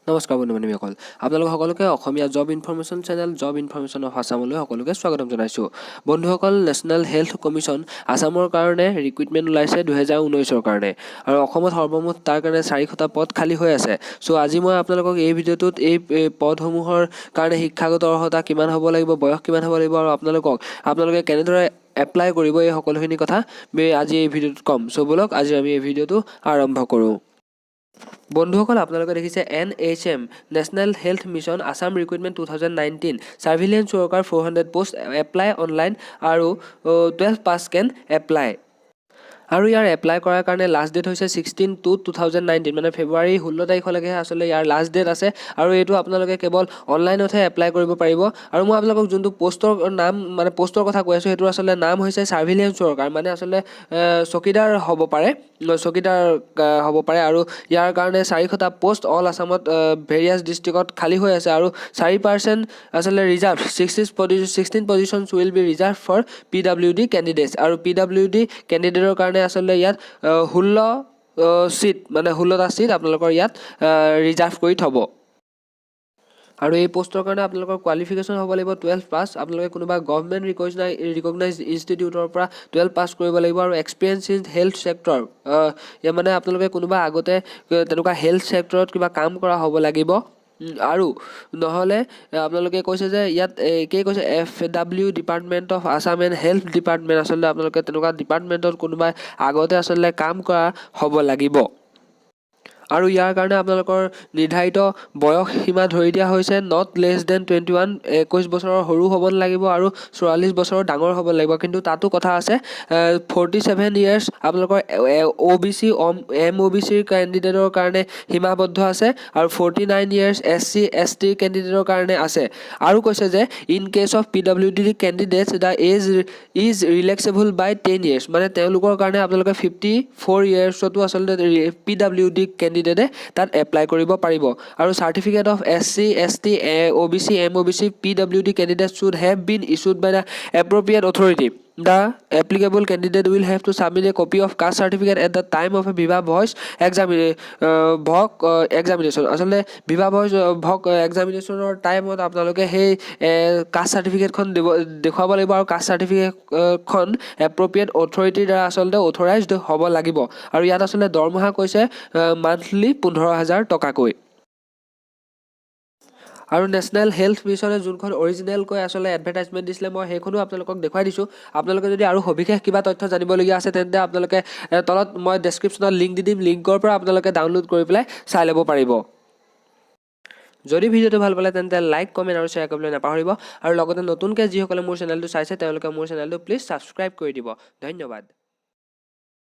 নমস্কাৰ বন্ধু বান্ধৱীসকল, আপোনালোক সকলোকে অসমীয়া job information channel job information of আছামলৈ সকলোকে স্বাগতম জনাইছোঁ। বন্ধুসকল, নেশ্যনেল হেল্থ কমিশ্যন আছামৰ কাৰণে ৰিক্ৰুইটমেণ্ট ওলাইছে 2019ৰ কাৰণে আৰু অসমত সৰ্বমুঠ তাৰ কাৰণে 400টা পদ খালী হৈ আছে। চ' আজি মই আপোনালোকক এই ভিডিঅ'টোত এই পদসমূহৰ কাৰণে শিক্ষাগত অৰ্হতা কিমান হ'ব লাগিব, বয়স কিমান হ'ব লাগিব আৰু আপোনালোকে কেনেদৰে এপ্লাই কৰিব, এই সকলোখিনি কথা আজি এই ভিডিঅ'টোত ক'ম। চ' ব'লক, আজি আমি এই ভিডিঅ'টো আৰম্ভ কৰোঁ। বন্ধুসকল, আপোনালোকে দেখিছে NHM, National Health Mission, Assam recruitment 2019, surveillance worker, 400 post, apply online আৰু 12 pass can apply। আৰু ইয়াৰ এপ্লাই কৰাৰ কাৰণে লাষ্ট ডেট হৈছে 16/2/2019, মানে ফেব্ৰুৱাৰী 16 তাৰিখলৈকেহে আচলতে ইয়াৰ লাষ্ট ডেট আছে। আৰু এইটো আপোনালোকে কেৱল অনলাইনতহে এপ্লাই কৰিব পাৰিব। আৰু মই আপোনালোকক যোনটো পষ্টৰ নাম, মানে পষ্টৰ কথা কৈ আছোঁ, সেইটো আচলতে নাম হৈছে ছাৰ্ভিলিয়েঞ্চ ৱৰ্কাৰ, মানে আচলতে চকীদাৰ হ'ব পাৰে, চকীদাৰ হ'ব পাৰে। আৰু ইয়াৰ কাৰণে 400টা পষ্ট অল আছামত ভেৰিয়াছ ডিষ্ট্ৰিক্টত খালী হৈ আছে। আৰু 4% আচলতে reserve, 16 positions will be reserve for PWD candidates। আৰু পিডাব্লিউ ডি কেণ্ডিডেটৰ কাৰণে আচলতে ইয়াত 16 ছিট, মানে 16টা ছিট আপোনালোকৰ ইয়াত ৰিজাৰ্ভ কৰি থ'ব। আৰু এই পষ্টৰ কাৰণে আপোনালোকৰ কোৱালিফিকেশ্যন হ'ব লাগিব 12 পাছ। আপোনালোকে কোনোবা গভমেণ্ট ৰিকগনাইজ ইনষ্টিটিউটৰ পৰা 12 পাছ কৰিব লাগিব। আৰু এক্সপিৰিয়েঞ্চ ইন হেল্থ ছেক্টৰ, মানে আপোনালোকে কোনোবা আগতে তেনেকুৱা হেল্থ ছেক্টৰত কিবা কাম কৰা হ'ব লাগিব। আৰু নহ'লে আপোনালোকে কৈছে যে ইয়াত একেই কৈছে, FW department of Assam and health department, আচলতে আপোনালোকে তেনেকুৱা ডিপাৰ্টমেণ্টত কোনোবাই আগতে আচলতে কাম কৰা হ'ব লাগিব। আৰু ইয়াৰ কাৰণে আপোনালোকৰ নিৰ্ধাৰিত বয়স সীমা ধৰি দিয়া হৈছে not less than 21, 21 বছৰৰ সৰু হ'ব নালাগিব আৰু 44 বছৰৰ ডাঙৰ হ'ব লাগিব। কিন্তু তাতো কথা আছে, 47 ইয়েৰ্ছ আপোনালোকৰ অ' বি চি, এম অ' বি চিৰ কেণ্ডিডেটৰ কাৰণে সীমাবদ্ধ আছে আৰু 49 ইয়েৰ্ছ এছ চি, এছ টিৰ কেণ্ডিডেটৰ কাৰণে আছে। আৰু কৈছে যে in case of PWD candidates, the age is relaxable by 10 years, মানে তেওঁলোকৰ কাৰণে আপোনালোকে 54 ইয়েৰ্ছতো আচলতে পিডাব্লিউ ডি কেণ্ডিডেটে তাত এপ্লাই কৰিব পাৰিব। আৰু certificate of SC, ST, OBC, MOBC, PWD candidate should have been issued by the appropriate authority. The applicable candidate will have to submit a copy of caste certificate at the time of a viva voce examination। আচলতে Viva voice ভক এক্সামিনেশ্যনৰ টাইমত আপোনালোকে সেই caste চাৰ্টিফিকেটখন দিব, দেখুৱাব লাগিব। আৰু caste চাৰ্টিফিকেটখন এপ্ৰপ্ৰিয়েট অথৰিটিৰ দ্বাৰা আচলতে অথৰাইজড হ'ব লাগিব। আৰু ইয়াত আচলতে দৰমহা কৈছে মান্থলি 15,000 টকাকৈ। আৰু নেশ্যনেল হেল্থ মিছনে যোনখন অৰিজিনেলকৈ আচলতে এডভাৰটাইজমেণ্ট দিছিলে, মই সেইখনো আপোনালোকক দেখুৱাই দিছোঁ। আপোনালোকে যদি আৰু সবিশেষ কিবা তথ্য জানিবলগীয়া আছে, তেন্তে আপোনালোকে তলত মই ডেছক্ৰিপশ্যনত লিংক দি দিম, লিংকৰ পৰা আপোনালোকে ডাউনলোড কৰি পেলাই চাই ল'ব পাৰিব। যদি ভিডিঅ'টো ভাল পালে, তেন্তে লাইক, কমেণ্ট আৰু শ্বেয়াৰ কৰিবলৈ নাপাহৰিব। আৰু লগতে নতুনকৈ যিসকলে মোৰ চেনেলটো চাইছে, তেওঁলোকে মোৰ চেনেলটো প্লিজ ছাবস্ক্ৰাইব কৰি দিব। ধন্যবাদ।